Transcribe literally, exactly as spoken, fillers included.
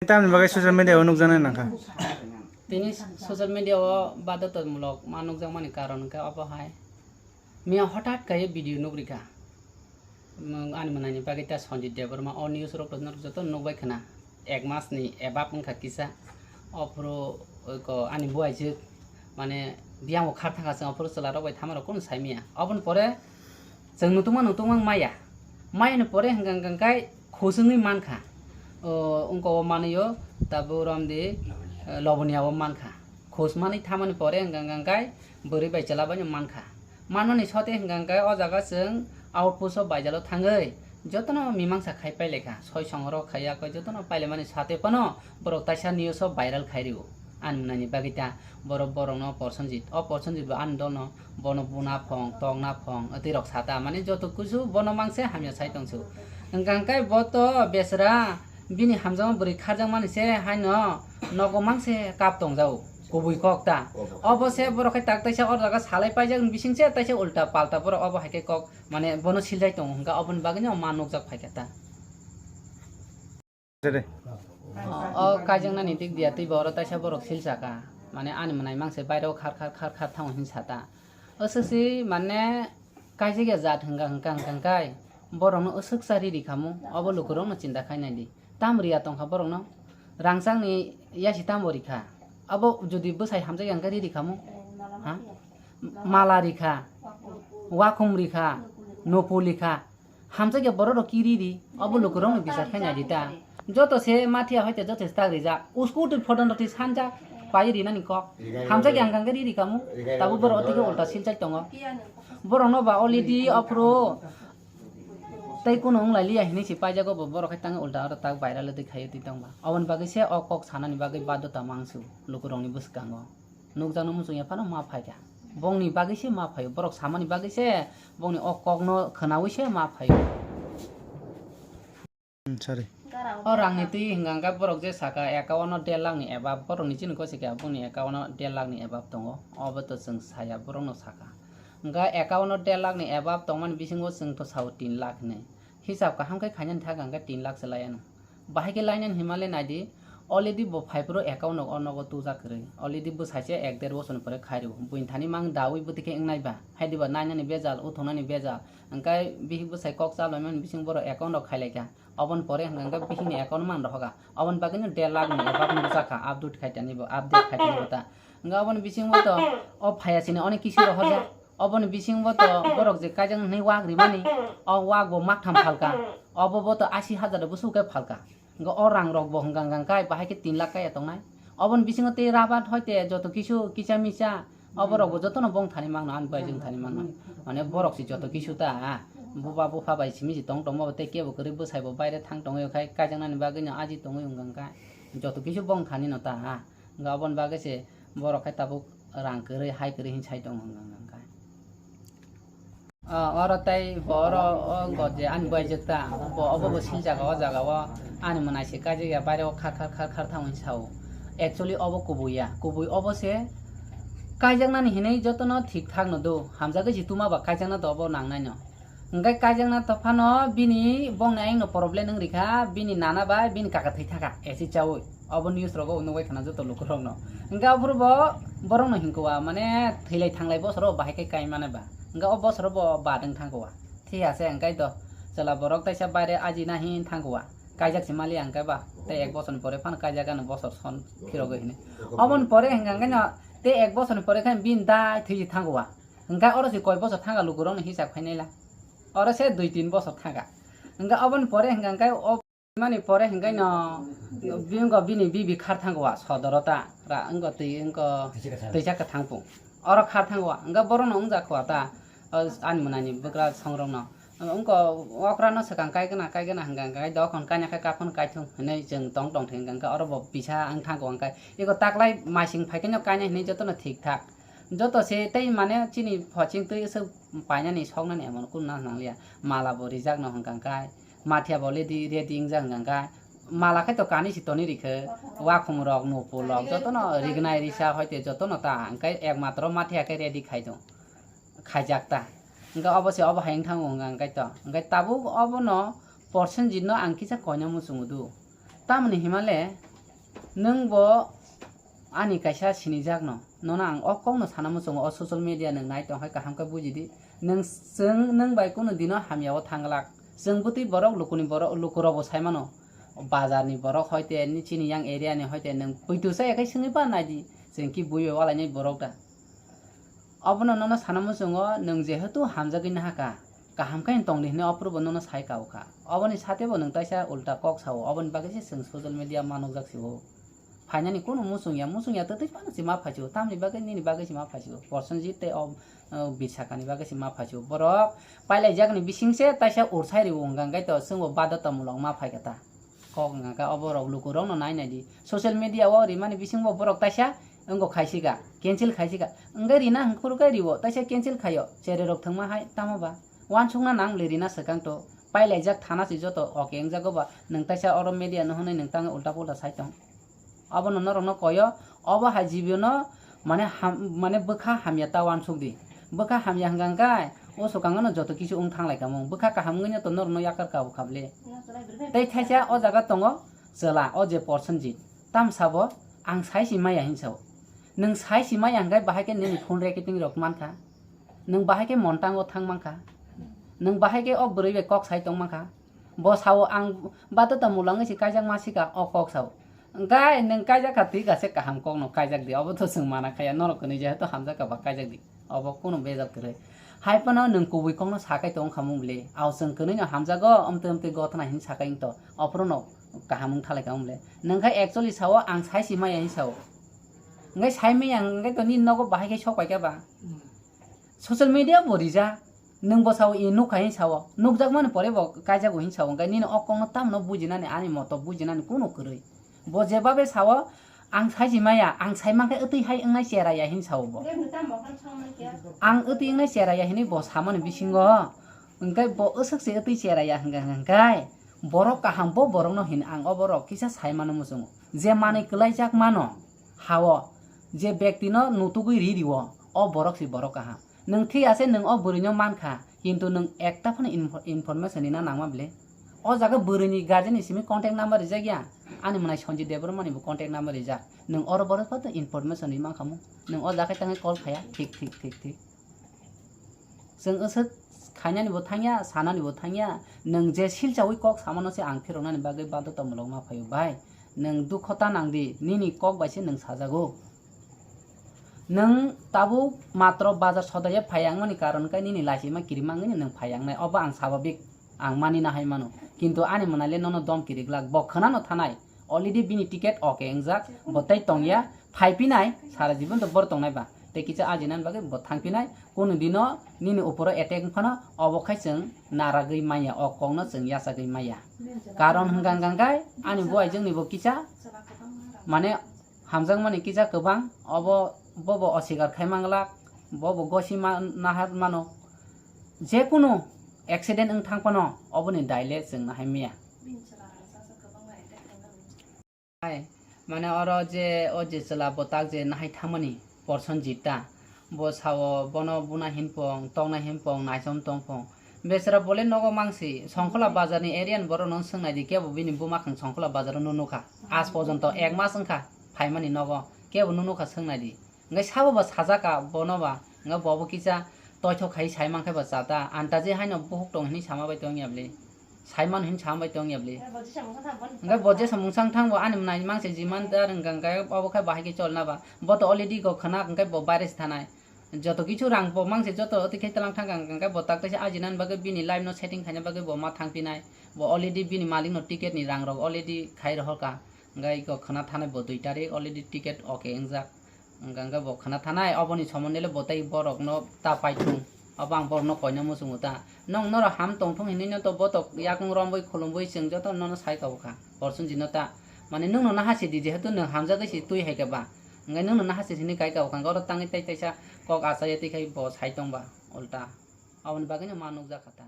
Tamni bagwi social media o nukjaknai nangkha. Tini social media o badhotamulok ma nukjakmani karon hwnkhe obo hai. Miya hothat kaiye video nukrikha. Mwng ani mwnaini bagwi ta Sanjit Debbarma o news rok to norok joto nukbai khna. Ek mas ni ebab wngkha kisa. Ophuru ko ani buaijwk mane biyang o khar thangkha chwng ophuru chwla rok bai thamarok kunu saimanya. Oboni pore chwng nutungma nutungma maya. Maya ni pore hwnkha hwnkha khai khoswngwi mankha. O, wngkha o manwi o tabuk romdi, eh, Loboniya o mankha. Khosmani thamani pore hwnkha hwnkha khai bwrwi bai chwla bai no mankha. Manmani sote hwnkha hwnkha o jaga chwng outpost o baijalo thangwi jotono mimangsa khai pailekha. Soi songrok khai yakwi jotono pailaimani sate phano borok taisa news o viral khai rio. Ani mwnani bagwi ta borok borokno Porsenjit, o Porsenjit bo ani dolno bono buna phong, tokna phong, twi rok sata, mane joto kusu bono mangse hamya sai tongsu. Hwnkha hwnkhe bo to besra bini hamjakma bwrwi kharjakmani se haino nogo mangse kap tongjao, kubui kok ta. Obo se borok khe tak taisa o jaga salai paijak bising se taisa ulta palta borok obo hai khe kok mane bono siljai tongo hwnkha oboni bagwino ma nukjak phaikha ta. Sere. O, o kaijaknani dik diya twi bo oro taisa borok silsaka. Mane ani mwnai mangse bairo khar khar khar khar thango hin sata. Aswk si mane kaijakya jat hwnkha hwnkha hwnkha hwnkha kai borokno aswk cha riri khamu obo lukurokno chinta khai nai di. Tam riya tongkha borokno rangchakni yasi tamo rikha. Abo jodi bwsai hamjakya hwnkhe riri khamu. Ha? Mala rikha, wakhum rikha, nopo rikha. Hamjakya borok rok kiri ri, obo lukurokno bichar khai nai di ta. Joto se mathiya hoite joto se tak rijak. Usku twi photon rok twi sanja pai rinani kok. Hamjakya hwnkha hwnkhe riri kamu. Tabuk borok othike ulta silchai tongo. Borokno ba already ophuru tei kunu wng lai liya hinwi se paijago bo borok khai tangwi ulta oro tak viral twi khaio twi tongba. Oboni bagwi se o kok sanani bagwi badota mangsu lukurokni bwskango. Nukjakno muchungya phano ma phaikha. Bongni bagwi se ma phaio. Borok samani bagwi se, bongni o kokno khwnaui se ma phaio. Hmm, sorry. O rangni twi hwnkha hwnkhe borok je saka account o der lakh ni above, borokni chini gosikha bongni account o der lakh ni above tongo. Obo to chwng saya, borokno saka. Hwnkha account o der lakh ni above tongmani bisingo chwng to sao tin lakh hinwi. Hisab kaham khe khainani thaka hwnkhe tin lakh se laiya no. Bahai khe lainani hinmale naidi, already bo phai phuru account rok o nogo tujak kwrwi. Already bwsai se ek der bosor ni pore khai rw. Buini thani mang daui bwtwi khe wngnai ba. Hai diba nainani bejal, uthunani bejal. Hwnkhe bihik bwsai kok cha loimani bising borok account rok khai lai kha. Oboni pore hwnkha hwnkhe bihikni account man rohor kha. Oboni bagwino der lakh ni above nukjak kha, update khai tani bo, update khai tani bo ta. Hwnkhe oboni bisingo to o phaiya sini onek kisu rohorjak. Oboni bisingo to borok je kaijak hinwi wak rimani, o wak bo maktham phalka. Obo bo to asi hajar bo sukhe phalka. Hwnkhe o rang rok bo hwnkha hwnkha khe bahai khe tin lakh kaya tongnai. Oboni bisingo tei rabat hoite joto kisu kisa misa, obo rok bo jotono bong thani mangno, ani bai jwng thani mangno. Mane borok se joto kisu ta, ah. Buba bupha bai simi se tong tongma bo tei kebo kwrwi bwsai bo baire thang tongwi khai kaijaknani bagwi no aji tongwi wngkha hwnkha. Joto kisu bong thani no ta, ah. Hwnkhe oboni bagwi se borok khe tabuk rang kwrwi, hai kwrwi hin sai tongo hwnkha hwnkha. Ah, oro tei bo oro o go je ani buaijwk ta, bo obo bo siljago o jaga o ani mwnai se kaijak ya, baire o khar khar khar khar thangwi sao. Actually obo kubui ya, kubui obo se kaijaknani hinwi jotono thik thak no do, hamjagwi se tuma ba kaijakna do obo nangnai no. Hwnkhe kaijakna to phano bini bongni ayang no problem wng rikha, bini nana bai bini kaka thwi thaka, esi chaui. Obo news rogo nugwi khna joto lukurokno. Hwnkhe aphuru bo borokno hinkhe wa, mane thwilai thanglai bosoro bahai khe kai mane ba. Hwnkhe o bosoro bo bad wng thangkhe wa. Thik ase, hwnkhe to chwla borok taisa baire ajina hin thangkhe wa. Kaijak se maliya hwnkhe ba. Tei ek bosorni pore phano kaijak ano bosor son phirogwi hinwi. Oboni pore hwnkhe hwnkhe no tei ek bosorni pore khe bini dai thwi se thangkhe wa. Hwnkhe oro se koi bosor thangkha lukurokno hisab khainai la. Oro se dui tin bosor thangkha. Hwnkhe oboni pore hwnkhe hwnkhe o Mani pore hwnkhe no, bini bibi khar thango wa sodoro ta, ra wngko twi wngko twisa kwthang pung. Oro khar thango wa, hwnkhe borokno wngjakha ta, o ani mwnani bwkra songrokno. Wngko okrano swkang kaikhna, kaikhna hwnkha hwnkhe dokhon kaina khe kaphon kaithung hinwi chwng tong tong thwngkha, hwnkhe oro bo bisa wng thango hwnkhe. Eko taklai masing phaikhe no kaina hinwi jotono thik thak. Joto se tei mane chini phoching twi swk painani soknani emon kunu nang nanglia. Mala bo rijak no hwnkha hwnkhe. Mathiya bo ready, ready wngjak hwnkha hwnkhe. Mala khe to kanwi se tonwi rikhe. Wakhum rok, nupul rok, jotono rignai risa hoite jotono ta. Hwnkhe ekmatro Mathiya khe ready khai do. Khaijak ta. Hwnkhe obo se obo hai wng thango hwnkha hwnkhe to. Hwnkhe tabuk obono Porsenjit no ang kisa koina muchungo do. Tamoni himale Nwng bo ani kaisa sinijakno, nono ang o kokno sana muchungo, o social media nwng nai tong hai kaham khe buji di. Nwng chwng nwng bai kunu dino hamya o thanglak. Chwng bwtwi borok lukuni borok, lukurokbo sai mano. Bazarni borok hoite, ni chini yang area ni hoite, nwng poito chaya khe swngwi ba nai di. Chwng ki bui bai walainai borok da. Obono nono sana muchungo, nwng jehetu hamjagwi nahakha, kaham khe tong di hinwi ophuru bo nono sai ka ukha. Oboni sate bo nwng taisa ulta kok sao, oboni bagwi se chwng social media ma nukjak sio. Phainani kunu muchung ya, muchung ya twtwi phano se ma phaisio, tamni bagwi nini bagwi se ma phaisio. Porsenjit tei o, o, Bisakani bagwi se ma phaisio. Borok pailaijakni bising se taisa ursai rio hwnkha, hwnkhe to chwngbo badotamulok ma phaikha ta. Kok hwnkha khe oborok lukurokno nai nai di. Social media o rimani bisingo borok taisa wngkha khaisika, cancel khaisika. Wngkhe rina hwnkhe phuru khe rio, taisa cancel khaio. Chererok thwngma hai tamo ba? Uansukna nang le rina swkang to. Pailaijak thana se joto oke wngjago ba. Nwng taisa oro media no hwnwi nwng tangwi ulta pulta sai tong. Obono norokno koyo, obo hai jibono mane ham-, mane bwkha hamya ta uansuk di. Bwkha hamya hwnkha hwnkhe o swkango no joto kisu wng thanglai kamung. Bwkha kaham wngwi no to norokno yakar ka ukha bwle. Tei thaisa o jaga tongo chwla, o je Porsenjit. Tam sabo ang sai si maya hin sao. Nwng sai si maya hwnkhe bahai khe nini phone recording rok mankha. Nwng bahai khe montango thang mankha. Nwng bahai khe o bwrwi bai kok sai tong mankha. Bo sao ang bato ta mulangwi se kaijak ma sika o kok sao. Hwnkhe nwng kaijak kha twi kha se kaham kokno kaijak di, obo to chwng mana khaya, norok kwnwi jehetu hamjak kha ba kaijak di, obo kunu bejak kwrwi. Hai phano nwng kubui kokno sakai tong kha mung bwle, ao chwng kwnwi no hamjago, amtwi amtwi gothana hin sakai wng to, ophuru no kaham wng thalai kha mung bwle. Nwng khe actually sao ang sai si maya hin sao. Hwnkhe sai maya hwnkhe to nini nogo bahai khe sok pai kha ba? Social media bo rijak, nwng bo sao, i nukha hin sao, nukjakmani pore bo kaijago hin sao, hwnkhe nini o kokno tamno bujinani, ani moto bujinani kunu kwrwi. Bo jebabe sao, ang saiji maya, ang sai mankhe wtwi hai wngnai chera ya hin sao bo. Ang wtwi wngnai chera ya hinwi bo samani bisingo, hwnkhe bo wswk se wtwi chera ya hwnkha hwnkhe, borok kaham bo borokno hin ang o borok kisa sai mano muchungo. Je manwi kwlaijak mano, hao, je bektino nutugwi ri rio, o borok se borok kaham. Nwng thik ase, nwng o bwrwino mankha, kintu nwng ekta phano info-, information rina nangma bwle. O jaga bwrwini guardian ni simi contact number rijak ya, ani mwnai Sanjit Debbarma ni bo contact number rijak. Nwng oro borok photo information ri mankha mo. Nwng o jaga tangwi call khaya, thik, thik, thik, thik. Chwng wswk khainani bo thangya, sanani bo thangya, nwng je silchawi kok samano se ang phiroknani bagwi badotamulok ma phaio bai. Nwng dukho ta nang di, nini kok bai se nwng sajago. Nwng tabuk matro bazar sodaiya phai wngmani karon khe nini laisima kirima wngwi nwng phai wngnai, obo ang sababik, ang mani na hai mano. Kintu ani mwnai le nono dom kiriglak, bo khwnano thanai, already bini ticket oke wngjak, bo tei tongya, phai pinai, sara jibon to bor tongnai ba, tei kisa ajinani bagwi bo thang pinai, kunu dino nini uporo attack wngphano, obo khai chwng naragwi manya, o kokno chwng yachagwi maya. Karon hwnkha hwnkha khe ani buai jwngni bo kisa, mane, hamjakmani kisa kwbang, obo, bobo oswikar khai manglak, bobo gosi ma-, nahar mano. Jekunu accident wng thang phano oboni dai le chwng nahai maya. Hai, mane oro je, o je chwla bwtak je nahai thangmani, Porsenjit ta. Bo sao bono buna hinpong, tokna hinpong, naichom tongpong. Besera bole nogo mangsi, Songkhola bazar ni area ni borok no swngnai di, kebo bini buma khang Songkhola bazar no nukha. Aaj porjonto ek mas wngkha phaimani nogo, kebo no nukha, swngnai di. Hwnkhe sabo ba sajaka bono ba, hwnkhe bobo kisa toithok khai sai mankhe ba chata, antaji haino buhuk tong hinwi sama bai tongya bwle. Saimano hin sambai tong ya bwle. Hwnkhe bo jesa mungsa wng thang bo ani mwnai mangse jiman dar wngkha, hwnkhe obo khe bahai khe cholna ba. Bo to already go khwna, hwnkhe bo baire se thanai. Joto kichu rang bo mangse joto twi khe tlang thang kha, hwnkhe bo tak taisa ajinani bagwi bini life no setting khaina bagwi bo ma thang phinai. Bo already bini malik no ticket ni rang rok already khai rohor kha. Hwnkhe go khwna thanai bo dui tarik already ticket oke wngjak. Hwnkha hwnkhe bo khwna thanai, oboni somonde le bo tei borokno ta paithung. Obo ang borokno koina muchungo ta. Nwng norok ham tongthung hinwi no to botok yakung romwi khulumwi chwng joto nono sai kabo kha. Porsenjit no ta. Mane nwng no naha se di, jehetu nwng hamjagwi se twi hai khe ba. Hwnkhe nwng no naha se hinwi kai kabo kha. Hwnkhe oro tangwi tei teisa kok achaiya twi khai bo sai tong ba ulta. Aboni bagwi no ma nukjak kha ta.